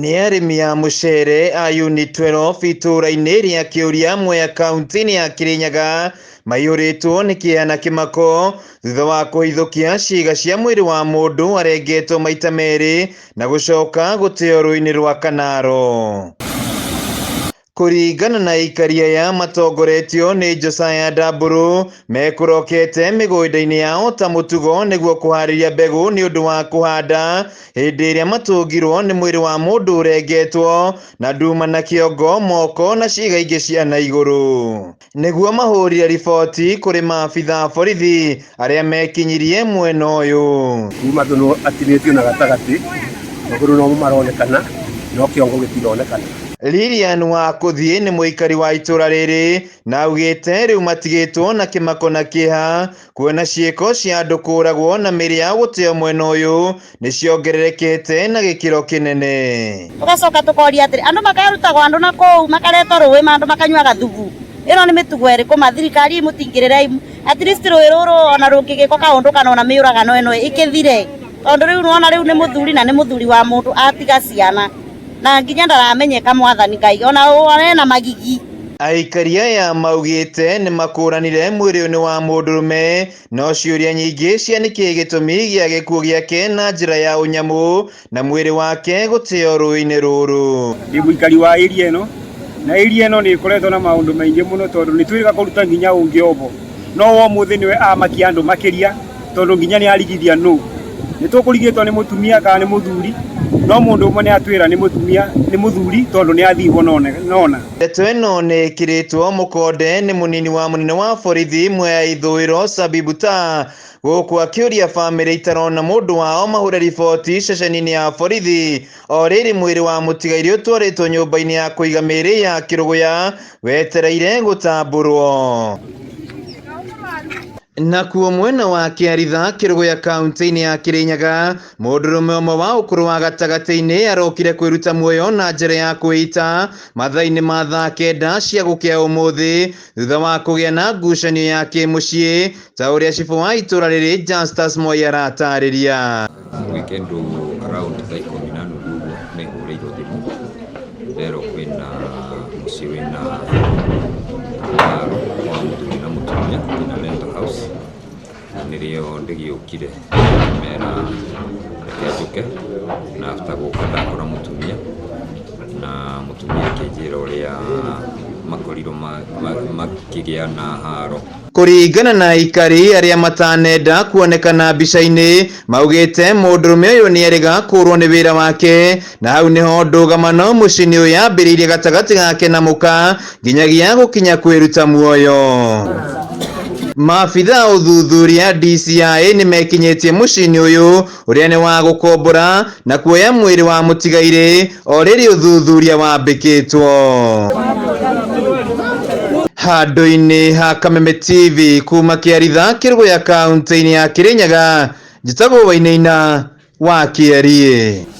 Nĩ arĩmi a mũcere a Unit 12 itũũra-inĩ rĩa Kĩũria Mwea kaunti-inĩ ya Kĩrĩnyaga maiyũrĩtwo nĩ kĩeha na kĩmako thutha wa kũhithũkia ciĩga cia mwĩrĩ wa mũndũ arengetwo maita merĩ na gũcoka gũteo rũĩ-inĩ rwa Kanaro. Kũringana na aikari aya matongoretio nĩ Josiah Ndambũrũ, mekũrokete mĩgũnda-inĩ yao ta mũtugo nĩguo kũharĩria mbegũ nĩ ũndũ wa kũhanda hĩndĩ ĩrĩa matũngirwo nĩ mwĩrĩ wa mũndũ ũrengetwo na nduma na kĩongo, moko na ciĩga ingĩ cia na igũrũ. Nĩguo mahũrire riboti kũrĩ maabitha a borithi arĩa mekinyirie mwena ũyũ. Kuma thũnũ atinĩtio na gatagatĩ, magũrũ nomo maronekana, no kĩongo gĩtironekana. Lilian wa kũthiĩ nĩ mũikari wa itũra rĩrĩ na augĩte rĩu matigĩtwo na kĩmako na kĩeha kuona ciĩko cia andũ kũragwo na mĩrĩ yao gũteo mwena ũyũ nĩ ciongererekete na gĩkĩro kĩnene. Tũgacoka tũkoria atĩrĩ, andũ makarutagwo andũ na kũu makaretwo rũĩ ma andũ makanyuaga thubu. Ĩno nĩ mĩtugo ĩrĩkũ ma thirikari mũtingĩrĩre at least rũĩ rũrũ ona rũngĩgĩkwo kaũndũ kana ona mĩũragano ĩno ĩkĩthire. Tondũ rĩu nĩwona rĩu nĩ mũthuri na nĩ mũthuri wa mũndũ atiga ciana na nginya ndaramenyeka mwathani Ngai ona ena magigi. Aikari aya maugĩte nĩ makũranire mwĩrĩ ũyũ nĩ wa mũndũrũme no ciũria nyingĩ cia nĩkĩĩ gĩtũmi gĩa gĩkuũ gĩake na njĩra ya ũnyamũ na mwĩrĩ wake gũteo rũĩ-inĩ rũrũ. Ndĩ mũikari wa area ĩno na area ĩno nĩ ĩkoretwo na maũndũ maingĩ mũno tondũ nĩ twĩrĩga kũruta nginya ũngĩ obo no wa ũmũthĩ nĩwe amakia andũ makĩria tondũ nginya nĩ arigithia nũ nĩ tũkũrigĩtwo nĩ mũtumia kana nĩ mũthuri no mũndũ ũmwe nĩ atwĩra nĩ mũtumia nĩ mũthuri tondũ nĩ athiĩ nona. Ndeto ĩno nĩ ĩkĩrĩtwo mũkonde nĩ mũnini wa mũnene wa borithi Mwea Ithũĩro Sabibu Ta gũkũ akĩũria bamĩrĩ itarona mũndũ wao mahũre riboti ceceni-inĩ ya borithi o rĩrĩ mwĩrĩ wa mũtigairĩ ũtwarĩtwo nyũmba-inĩ ya kũiga mĩĩrĩ ya Kĩrũgũya wetereire gũtambũrwo. Nakuo mwena wa Kĩaritha Kĩrũgũya kaunti-inĩ ya Kĩrĩnyaga mũndũrũme ũmwe wa ũkũrũ wa gatagatĩ-inĩ arokire kwĩruta muoyo na njĩra ya kwĩita mathaa-inĩ ma thaa kenda cia gũkĩa ũmũthĩ thutha wa kũgĩa na ngucanio ya kĩmũciĩ ta ũrĩa cibũ wa itũra rĩrĩ Justus Moi aratarĩria. Weekend around thaa ikũmi na nuthu ũguo nĩ hũrĩirwo thimũ nderwo kwĩna mũciĩ wĩna haro wa mũthuri na mũtumia in a rental house na nĩrĩo ndĩgĩũkire ngĩmera reke njũke na after gũka ndakora mũtumia na mũtumia akĩnjĩra ũrĩa makorirwo makĩgĩa na haro. Kũringana na aikari arĩa matanenda kuonekana mbica-inĩ maugĩte mũndũrũme ũyũ nĩerĩga kũrwo nĩ wĩra wake na hau nĩho ndũgamano mũciĩ-inĩ ũyũ yambĩrĩirie gatagatĩ gake na mũka nginyagia gũkinya kwĩruta muoyo. Maabitha a ũthuthuria DCI nĩmekinyĩtie mũciĩ-inĩ ũyũ ũrĩa nĩ wa gũkombora na kuoya mwĩrĩ wa mũtigairĩ o rĩrĩ ũthuthuria wambĩkĩtwo. Handũ-inĩ ha Kameme TV kuma Kĩaritha Kĩrũgũya kaunti-inĩ ya Kĩrĩnyaga, njĩtagwo Wainaina wa Kĩeriĩ.